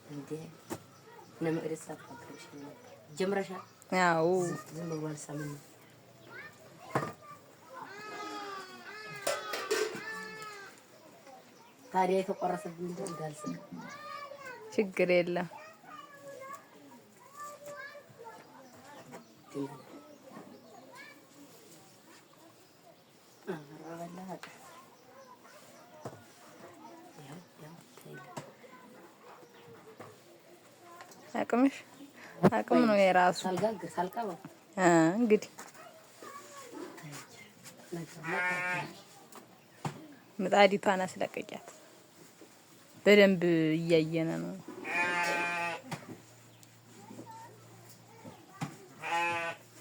እንዴ እነ መቅደስ ሳትፈቅድሽ ነበር ጀምረሻል? አዎ። ዝም ብሎ አልሰማም። ታዲያ የተቆረሰብኝ እንዳልስቅ። ችግር የለም። አቅምሽ አቅም ነው የራሱ። ሳልጋግር ሳልቀባ እንግዲህ ምጣዲቷን አስለቀቂያት። በደንብ እያየነ ነው።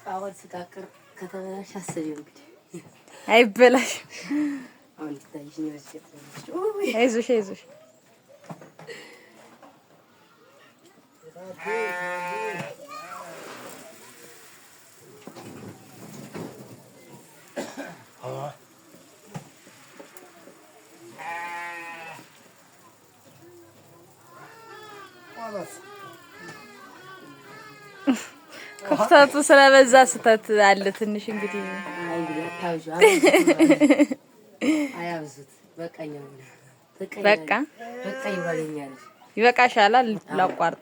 አሁን ስጋግር ከተበላሽ አስቢው እንግዲህ። አይበላሽ። አሁን ይታይሽ ነው። አይዞሽ አይዞሽ። ክፍተቱ ስለበዛ ስህተት አለ ትንሽ እንግዲህ። አያብዙት። በቃ ይበቃሻል። ላቋርጠው።